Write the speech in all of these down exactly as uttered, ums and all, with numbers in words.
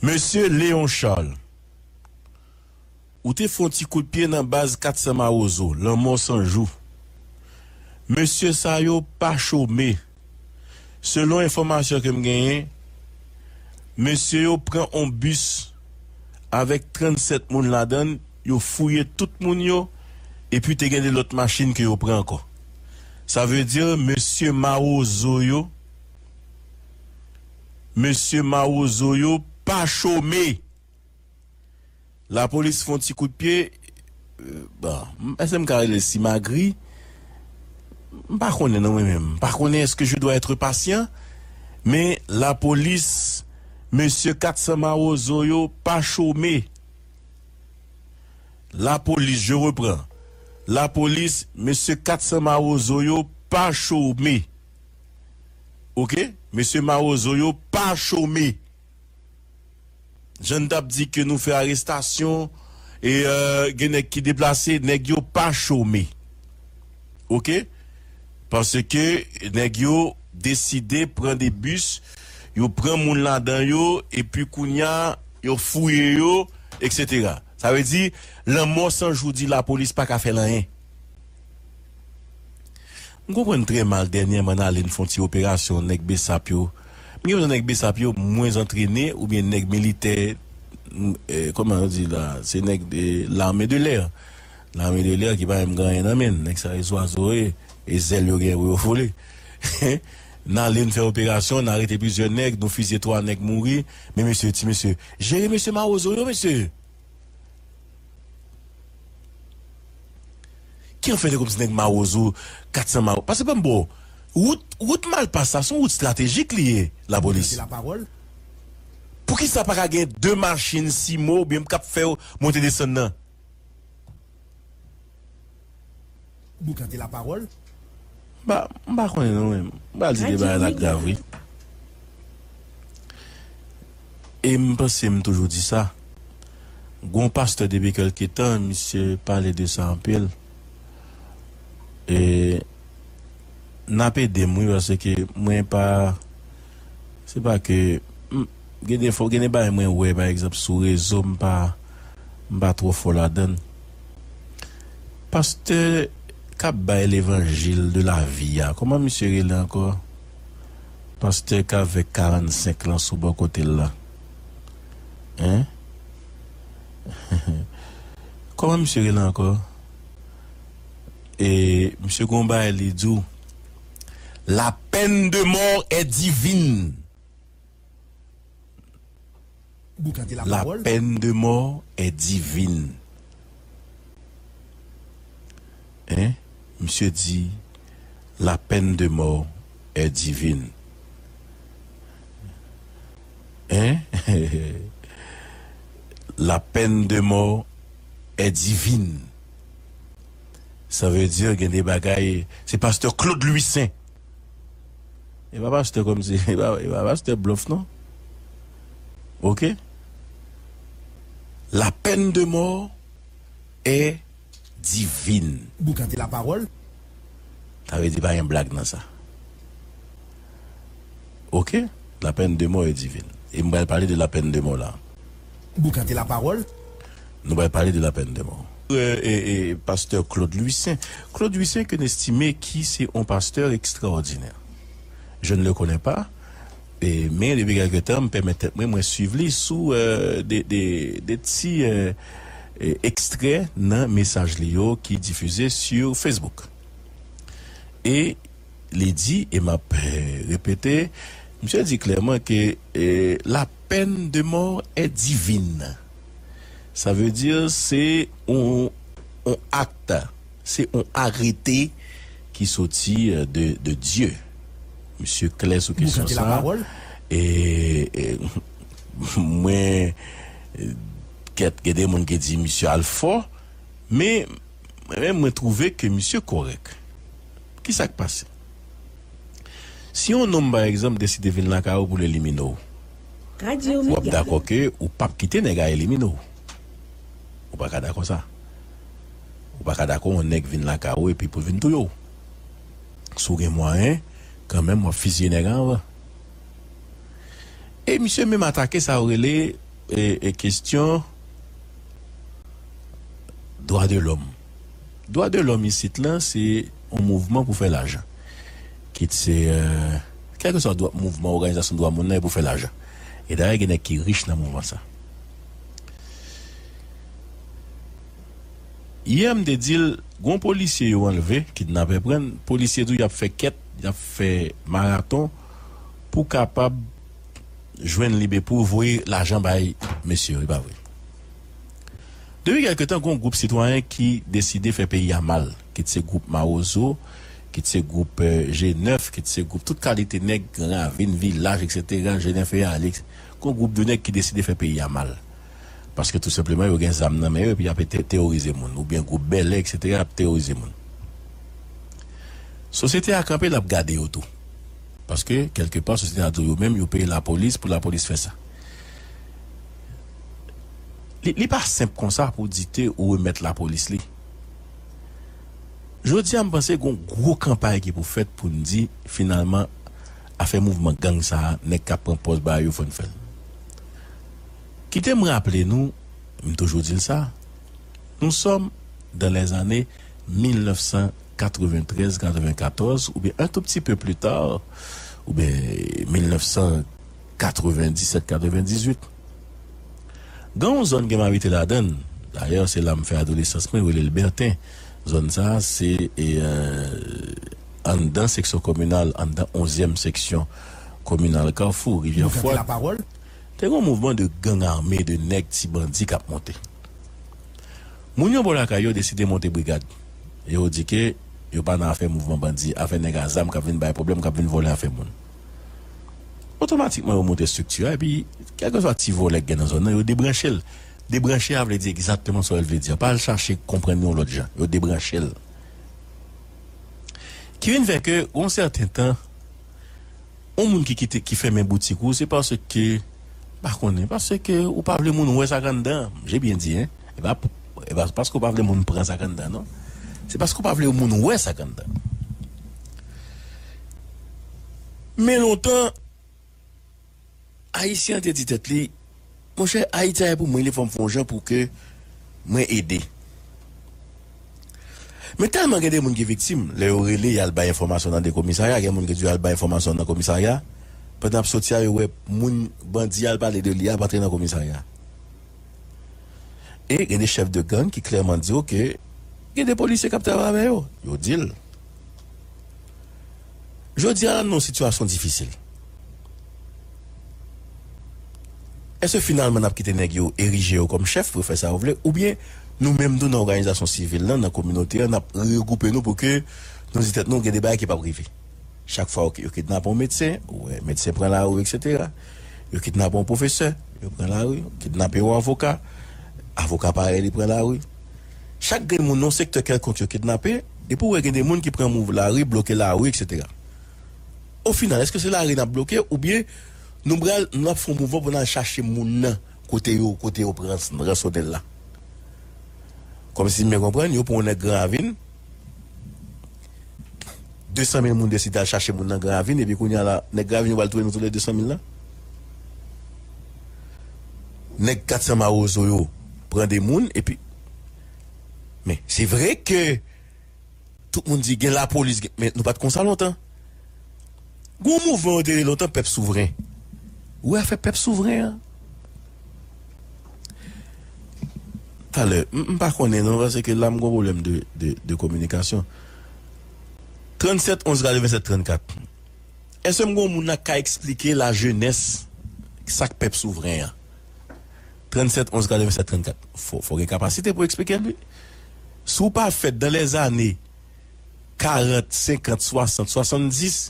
Mesye Léon Charles, ou te fè yon ti kout pye nan baz kat san Mawozo, Lanmò San Jou. Mesye sa yo pa chome. Selon enfòmasyon ke m genyen, mesye yo pran yon bis avèk trannsèt moun ladan l, yo fouye tout moun yo, epi te gen de lòt machin ke yo pran ankò. Sa vle di, mesye Mawozo yo, mesye Mawozo yo pa chome. Lapolis fè yon ti kout pye. Euh, bon, m- èske m ka rele l simagri? M pa konnen non mwen menm. M pa konnen, èske je dois être patient? Men lapolis, mesye kat san Mawozo yo pa chome. Lapolis, je reprends. Lapolis, mesye kat san Mawozo yo pa chome. Oke? Mesye Mawozo yo pa chome. Jan n t ap di ke nou fè arestasyon e euh, gen nèg ki deplase, nèg yo pa chome. Oke? Paske nèg yo deside pran de bis, yo pran moun ladan yo, epi kounye a, yo fouye yo, etsetera. Sa vle di, Lanmò San Jou di lapolis pa ka fè l anyen. M konprann trè mal dènyèman n ale n fè yon ti operasyon nèg besap yo. M gen yon nèg besap yo mwens antrene oubyen nèg militè, m- eh, kòman yo di la, se nèg de l'armée de l'air. L'armée de l'air ki pa menm gen anyen nan men l. Nèg sa yo zwazo ye, e zèl yo gen pou yo vole. N ale n fè operasyon, n arete plizyè nèg, nou fizye twa nèg mouri. Men mesye, ti mesye, jere mesye Mawozo yo, mesye. Ki an fè de kòmsi nèg Mawozo, kat san Mawozo? Paske ban m bo, wout, wout Malpas la, se yon wout estratejik li ye, lapolis. Poukisa pa ka gen de machin simo oubyen k ap fè monte desann nan? Boukante lapawòl. M pa, m pa konnen non, men m pral di de bagay la grav, wi. E m panse m toujou di sa. Gon pastè depi kèlke tan, misye pale de sa anpil. E n ap ede m, wi, paske mwen pa, se pa ke, m, gen de fwa, gen de bagay mwen wè, pa egzanp, sou rezo, m pa, m pa twò fò ladan l. Pastè k ap bay levanjil de lavi a, kòman misye rele ankò? Pastè k avèk karannsenk lan sou bò kote l la. Hein? Kòman misye rele ankò? E misye gon bagay li di w, la peine de mort est divine. La peine de mort est divine. Hein? Misye di, la peine de mort est divine. Hein? La peine de mort est divine. Sa vle di gen de bagay, se pastè Claude Louissaint. E pa pastè kòmsi, e pa, e pa pastè blòf non. Oke? La peine de mort est divine. Boukante lapawòl. Sa vle di pa gen blag nan sa. Oke? La peine de mort est divine. E m pral pale de la peine de mort la. Boukante lapawòl. Nou pral pale de la peine de mort. E, e, e, pastè Claude Louissaint. Claude Louissaint ke n estime ki se yon pastè ekstraòdinè. Je ne le connais pas. E, men depi kèlke tan, m pèmèt tèt mwen, mwen swiv li sou e, de, de, de ti e, e, ekstrè nan mesaj li yo ki difize sou Facebook. E li di, e m ap e, repete, misye di klèman ke e, la peine de mort est divine. Sa vle di se yon, yon akt, se yon arete ki soti e, de, de Dye. Misye klè sou kesyon sa. E, e, mwen, e, kèt, gen de moun ki di misye al fò, men mwen menm, mwen twouve ke misye kòrèk. Kisa k pase? Si yon nonm, pa egzanp, deside vin lakay ou pou l elimine w, w ap dakò ke ou p ap kite nèg a elimine w. Ou pa ka dakò sa. Ou pa ka dakò yon nèg vin lakay ou epi pou l vin touye w. Si w gen mwayen, kanmenm w ap fizye nèg an anvan. E misye menm atake sa yo rele e, e kesyon dwa de lòm. Dwa de lòm isit lan, se yon mouvman pou fè lajan. Kit se, euh, kèlkeswa dwa, mouvman, òganizasyon dwa moun nan, e pou fè lajan. E dayè, gen nèg ki rich nan mouvman sa. Yè, m te di l, gon polisye yo anlve, kidnapè pran, polisye tou, y ap fè kèt, y ap fè maraton pou kapab jwenn li, pou voye lajan bay mesye yo, e pa vre? Depi kèlke tan, gon gwoup sitwayen ki deside fè peyi a mal, kit se gwoup Mawozo, kit se gwoup, eh, G nèf, kit se gwoup tout kalite nèg, Gran Ravin, Vilaj, etsetera, G nèf e Alix, gon gwoup de nèg ki deside fè peyi a mal. Paske tou senpleman, yo gen zam nan men yo, epi y ap te-, teworize moun, oubyen gwoup Bèlè, etsetera, ap teworize moun. Sosyete a kanpe, l ap gade yo tou. Paske, kèlkepa, sosyete a di w yo menm, yo peye lapolis pou lapolis fè sa. Li, li pa senp konsa pou di te ou remèt lapolis li. Jodi a, m panse gon gwo kanpay ki pou fèt pou n di, finalman, afè mouvman gang sa a, nèg k ap pran pòz ba yo, fò n fè l. Kite m raple nou, m toujou di l sa, nous sommes dans les années mil nèf san katreventrèz, katrevenkatòz, oubyen un tout petit peu plus tard, oubyen mil nèf san katrevendiset, katrevendizuit. Gen yon zòn ke m abite ladan l. Dayè, se la m fè adolesans mwen, yo rele l Bèten. Zòn sa a, se, e, euh, anndan seksyon kominal, anndan onzyèm seksyon kominal Kafou, Rivyè Fwad. Te gen yon mouvman de gang ame, de nèg, ti bandi k ap monte. Moun yo bò lakay yo deside monte brigad. E yo di ke yo pa nan afè mouvman bandi, afè nèg a zam k ap vin bay pwoblèm, k ap vin vòlè afè moun. Otomatikman, yo monte estrikti a, epi, kèlkeswa ti vòlè k gen nan zòn nan, yo debranche l. Debranche a vle di egzakteman sa w vle di a. Pa al chache konprann yon lòt jan. Yo debranche l. Ki vin fè ke, yon sèten tan, yon moun ki kite, ki fèmen boutik ou, se paske, m pa konnen, paske ou pa vle moun wè sa k anndan. J'ai bien dit, hein? E pa, e pa paske ou pa vle moun pran sa k anndan, non. Se paske ou pa vle moun wè sa k anndan. Men lontan, Ayisyen an te di tèt li, monchè, Ayiti a e pou mwen, li fò m fè yon jan pou ke mwen ede. Men tèlman gen de moun ki viktim, lè yo rele, y al bay enfòmasyon nan de komisarya, gen moun ki di yo al bay enfòmasyon nan komisarya, pandan y ap soti a, yo wè moun bandi a al pale de li a ap antre nan komisarya. E gen de chèf de gang ki klèman di w ke gen de polisye k ap travay avè yo. Yo di l. Jodi a, nou nan yon sitiyasyon difisil. Èske finalman n ap kite nèg yo erije yo kòm chèf pou yo fè sa yo vle, oubyen nou menm tou nan òganizasyon sivil lan, nan kominote a, n ap regwoupe nou pou ke nou di tèt nou gen de bagay ki p ap rive? Chak fwa yo, yo kidnape yon medsen, ou wè medsen pran lari, etsetera. Yo kidnape yon pwofesè, yo pran lari. Kidnape yon avoka, avoka parèy li pran lari. Chak grenn moun nan yon sektè kèlkonk yo kidnape, epi w wè gen de moun ki pran mouv lari, bloke lari, etsetera. Ofinal, èske se lari n ap bloke oubyen nou pral, nou ap fè yon mouvman pou n al chache moun nan kote yo, kote yo pran ransone l la? Kòmsi m byen konprann, yo pran yon nèg Gran Ravin, de san mil moun deside al chache moun nan Gran Ravin, epi kounye a la, nèg Gran Ravin yo pral touye nou tout lè de san mil la. Nèg kat san Mawozo yo pran de moun, epi, men, se vre ke tout moun di gen lapolis, gen, men nou pa t konsa lontan. Gon mouvman yo te rele lontan Pèp Souvren. Ou wè afè Pèp Souvren an? Talè, m, m pa konnen non, paske la m gon pwoblèm de, de, de kominikasyon. Trannsèt onz katrevennsèt trannkat. Èske m gon moun nan ka eksplike lajenès sa k Pèp Souvren an? Trannsèt onz katrevennsèt trannkat. Fò, fò gen kapasite pou eksplike l, wi. Si w pa fèt dan lèzane karant, senkant, swasant, swasanndis,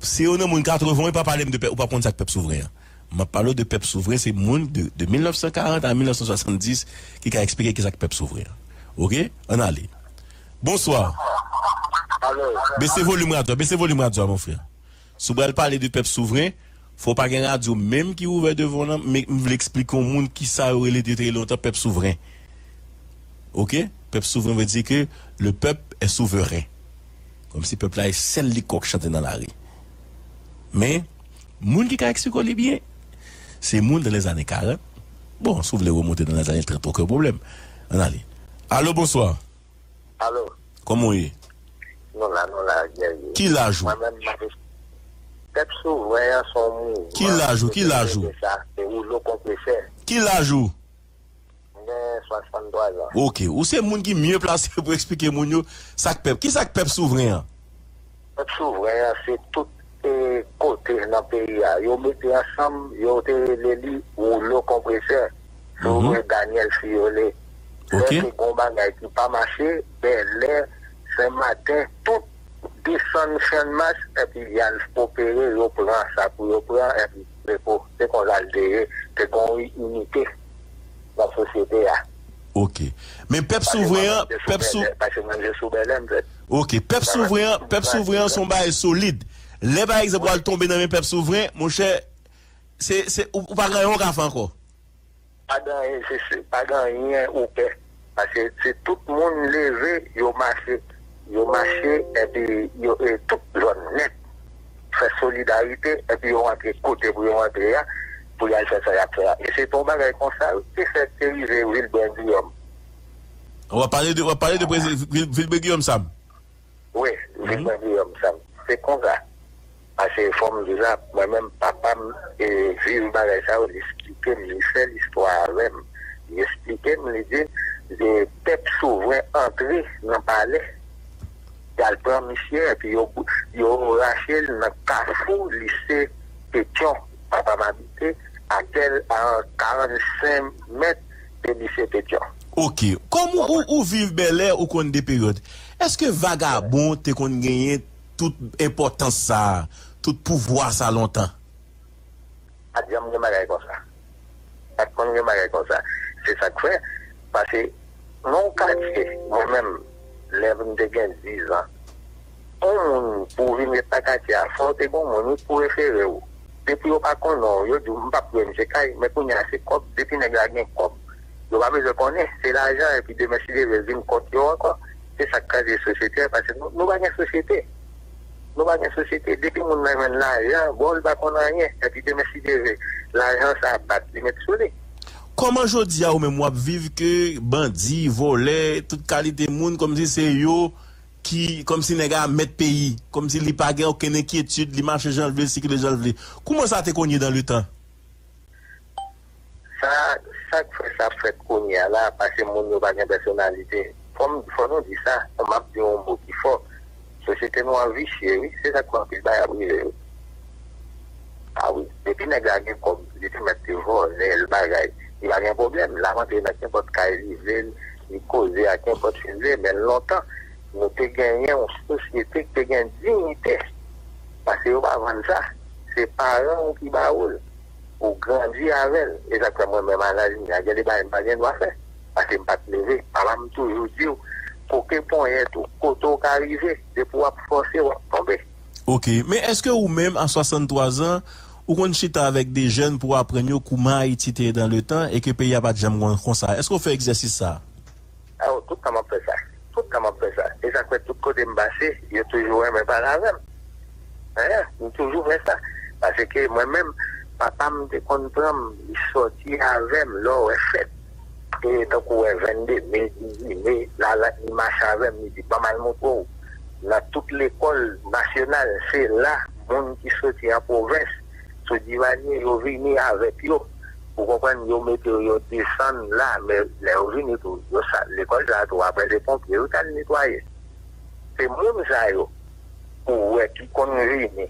se yo nan moun katreven, ou pa pale m de pèp, ou pa konn sa k Pèp Souvren an. M ap pale w de Pèp Souvren, se moun de, de mil nèf san karant a mil nèf san swasanndis ki ka eksplike kisa k Pèp Souvren an. Oke? Ann ale. Bonswa. Alo. Bese volim radyo a, bese volim radyo a, mon frè. Si w pral pale de Pèp Souvren, fò w pa gen radyo menm ki ouvè devan w nan, men m vle eksplike yon moun kisa yo rele depi trè lontan Pèp Souvren. Oke? Pèp Souvren vle di ke le peuple est souverain. Kòmsi pèp la e sèl li k wè k chante nan lari. Men, moun ki ka eksplike w li byen, Se moun dans les années quarante. Bon, si w vle remonte dans les années trente, okenn pwoblèm. Ann ale. Alo, bonswa. Alo. Kòman w ye? Nou la, nou la, Guerrier. Ki laj ou? Mwen menm, m ap Pèp Souvren an se yon mouvman. Ki laj ou? Ki laj ou? Sa, se woulo konpresè. Ki laj ou? M gen swasanntwa zan. Ok, ou se moun ki mye plase pou eksplike moun yo sa k pèp. Ki sa k Pèp Souvren an? Pèp Souvren an, se tout e, kote nan peyi a. Yo mete ansanm, yo te rele li woulo konpresè. Si w vle Daniel Fiole. Lè te gen yon bagay ki pa mache, Bèlè, Senmaten, tout desann Channmas, epi y al opere, yo pran sa pou yo pran, epi se ko-, se konsa l te ye, te gen yon inite nan sosyete a. Ok. Men Pèp Souvren an, Pèp Sou- Paske mwen se sou Bèlè m fèt. Ok, Pèp Souvren an, Pèp Souvren an se yon bagay solid. Lè pa egzanp w al tonbe nan men Pèp Souvren, monchè, se, se, ou, ou pa gen anyen w ka fè ankò. Pa gen anyen, se, se, pa gen anyen ou pè. Paske se tout moun leve, yo mache, yo mache, epi yo, e, tout zòn nèt fè solidarite, epi yo rantre kote pou yo rantre a, pou y al fè sa y ap fè a. E se te yon bagay konsa, wi, te fè, te rive Vilbrun Guillaume. W ap pale de, w ap pale de prezi-, Vil-, Vilbrun Guillaume sa. Wi, Vilbrun Guillaume sa. Se konsa. Paske fò m di sa, mwen menm, papa m, e, viv bagay sa yo, li eksplike m, li fè listwa avè m. Li eksplike m, li di, e, Pèp Souvren antre nan palè, y al pran misye, epi yo, yo rache l nan kafou lise Petyon. Papa m abite a kèl, a karannsenk mèt de lise Petyon. Ok. Kòm ou, ou viv Bèlè, ou konn de peryòd. Èske vagabon te konn genyen tout enpòtans sa a, tout pouvwa sa lontan? Pa t janm gen bagay konsa. Pa t konn gen bagay konsa. Se sa k fè, paske nan yon katye, mwen menm, lè m te gen diz an, yon moun pou w vin ret nan katye a, fò w te gen yon moun, wi, pou refere w. Depi yo pa konnen w, yo di w, "M p ap lwe misye kay," men kounye a se kòb, depi nèg la gen kòb, yo pa bezwen konnen, se lajan, epi demen si Dye vle vin kont yo ankò. Se sa k kraze sosyete a, paske nou, nou pa gen sosyete. Nou pa gen sosyete. Depi moun nan jwenn lajan, bon, li pa konn anyen. Epi demen si Dye vle, lajan sa ap bat, li met sou li. Kòman jodi a ou menm w ap viv ke bandi, vòlè, tout kalite moun, kòmsi se yo ki, kòmsi nèg a mèt peyi, kòmsi li pa gen okenn enkyetid, li mache jan l vle, sikile jan l vle. Kouman sa te konn ye dans le temps? Sa, sa k fè sa fèt kounye a la, paske moun yo pa gen pèsonalite. Fò m, fò nou di sa, m ap di yon mo ki fò. Sosyete nou an visye, wi. Se sa k fè anpil bagay ap rive yo. A wi, depi nèg la gen kòb, li te mèt te vòlè l bagay. Li pa gen pwoblèm, l ap antre nan kenpòt kay li vle, li koze ak kenpòt fi l vle, men lontan, nou te genyen yon sosyete ki te gen diyite. Paske yo pa vann sa. Se paran w ki ba ou l. Ou grandi avè l. E sa k fè mwen menm a laj mwen a, gen de bagay m pa gen dwa fè. Paske m pa t leve. Papa m toujou di w, koke ponyèt ou, kote w ka rive, depi w ap fòse, w ap tonbe. Ok, men èske ou menm a swasanntwa zan, ou konn chita avèk de jèn pou w aprann yo kouman Ayiti te ye dans le temps e ke peyi a pa t janm kon-, konsa? Èske w fè egzèsis sa a? Awo, tout tan m ap fè sa. Tout tan m ap fè sa. E sa k fè tout kote m pase, yo toujou renmen pale avè m. Hein, m toujou fè sa. Paske mwen menm, papa m te konn pran m, li sòti avè m lè w wè fèt. E tankou wè vennde me, dizuit me, la, la, li mache avè m, li di, "Ban m al montre w." Nan tout lekòl nasyonal, se la moun ki soti an pwovens, sou Divanye, yo vini avèk yo. Ou konprann, yo mete yo, yo desann la, men lè yo vini tou, yo sa, lekòl sa a tou, apre se ponpye yo t al netwaye. Se moun sa yo, ou wè ki konn vini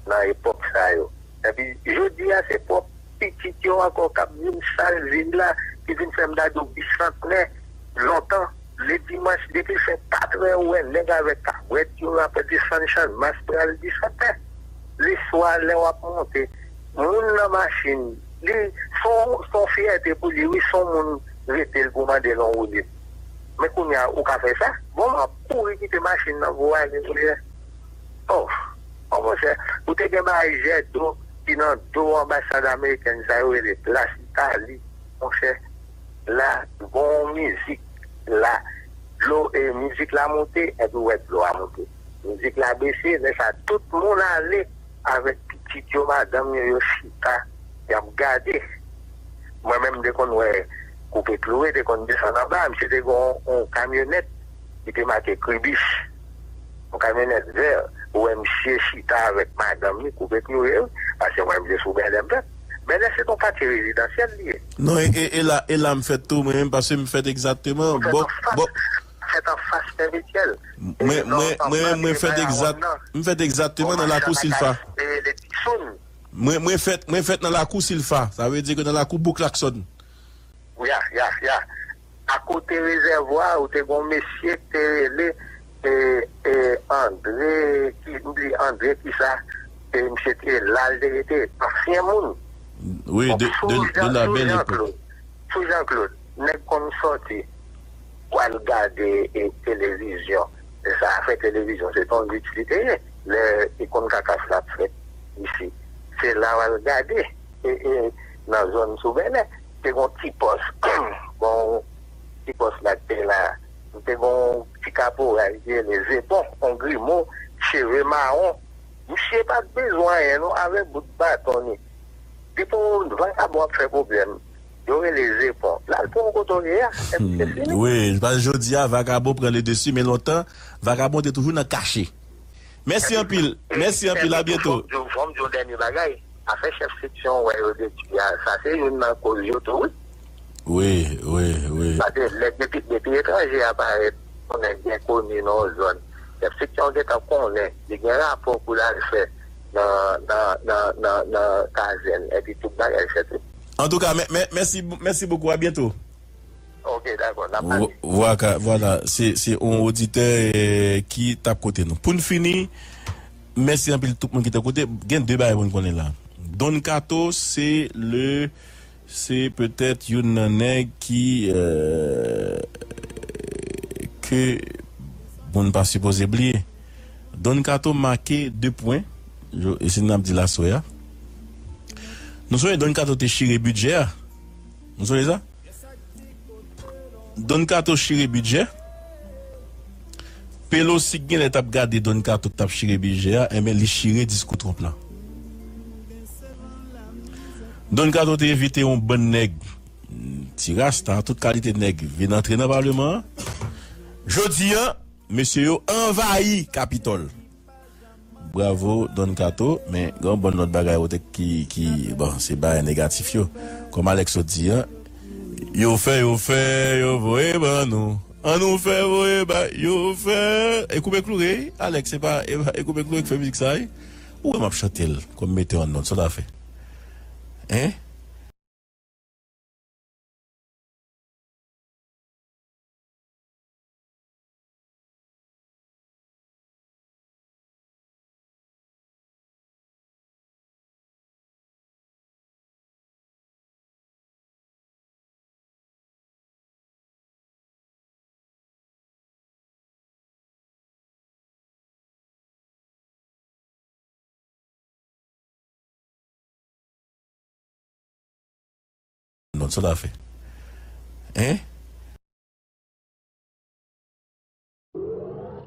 nan epòk sa yo. Epi, jodi a, se pwòp pitit yo ankò k ap vin sal vil la, ki vin fè m gade w bisantnè. Lontan, ledimanch, depi l fè katrè, ou wè nèg avèk kabwèt yo ap desann Channmas pral bisantnè. Leswa, lè w ap monte, moun nan machin, li, se yon, se yon fyète pou li, wi, se yon moun rete l pou mande l yon woulib. Men kounye a, ou ka fè sa? Bon, m ap kouri kite machin nan pou w ale, kounye a. Oh, oh, monchè, ou te gen bagay jèt dlo ki nan do anbasad amerikèn sa yo rele Plas Itali, monchè. La, gon mizik la, dlo, e mizik la monte, epi w wè dlo a monte. Mizik la bese, lè sa tout moun ale avèk pitit yo, madanm yo, yo chita. Y ap gade. Mwen menm, m te konn wè Koupe Kloure te konn desann anba. Misye te gen yon, yon kamyonèt ki te make Kribich. Yon kamyonèt vè. Ou wè misye chita avèk madanm li, Koupe Kloure, wi. Paske mwen, m te sou Bèlè, m fèt. Bèlè, se yon katye rezidansyèl li ye. Non, e, e, e la, e la m fèt tou, mwen menm, paske m fèt egzakteman. Ou fèt anfas, fèt anfas Senvityèl. Mwen, mwen, mwen, mwen fèt egzat, m fèt egzakteman nan lakou Silfa. Mwen, mwen fèt, mwen fèt nan lakou Silfa. Sa vle di ke nan lakou Bouk Laksòn. Ya, ya, ya. Akote rezèvwa a, ou te gon mesye ki te rele, e, e, André, ki, m bliye André kisa, e, misye te la, l te rete, ansyen moun. Wi, de, de, de la belle époque. Sou Jean Claude, nèg konn sòti, w al gade, e, televizyon. E sa fè televizyon, se t on lit li te ye. Lè ikon Kakas la ap fèt isi, se la w al gade. E, e, nan zòn sou Bèlè, te gon ti pòs, bon, ti pòs la ki te la, te gon ti kaporal ki rele Zepon, on grimo, cheve mawon. Misye pa t bezwen anyen non, avèk bout baton li. Depi yon vakabon ap fè pwoblèm, yo rele Zepon. L al pran yon kote w ye a, epi se fini. Wi, paske jodi a, vakabon pran le dessus, men lontan, vakabon te toujou nan kache. Mèsi anpil, mèsi anpil, a byento. Fò m di w, fò m di w dènye bagay. Afè chèf seksyon, wè yo detwi a, sa se youn nan koz yo tou, wi. Wi, wi, wi. Paske lè depi, depi etranje a parèt, yon nèg byen koni nan yon zòn, chèf seksyon gentan konnen, li gen rapò pou l al fè nan, nan, nan, nan, nan kazèn, epi tout bagay fèt wi. Antouka, mè, mè, mèsi, mèsi bokou, a byento. Ok, dakò, n ap pale. Vwa-, vwaka-, vwala, se, se yon oditè, eh, ki t ap koute nou. Pou n fini, mèsi anpil tout moun ki t ap koute. Gen de bagay pou n konnen la. Don Kato, se le, se petèt youn nan nèg ki, eh, ke moun pa sipoze bliye. Don Kato make de pwen. Jo-, e se n ap di l aswè a. Nou sonje Don Kato te chire bidjè a. Nou sonje sa? Don Kato chire bidjè. Pelosi genlè t ap gade Don Kato k t ap chire bidjè a, enben li chire diskou Trump la. Don Kato te envite yon bann nèg, ti rasta, tout kalite nèg vin antre nan palman an. Jodi a, mesye yo anvayi Kapitòl. Bravo, Don Kato, men gen yon bann lòt bagay ou te ki, ki, bon, se bagay negatif yo. Kòm Alex sot di an, yo fè, yo fè, yo voye ban nou. An nou fè, voye ba, yo fè. E Koupe Kloure, wi, Alex, se pa, e pa, e Koupe Kloure ki fè mizik sa, wi. Ou wè m ap chante l, kòm metè an nòt, sa w ta fè? Hein? Non, sa w ta fè? Hein?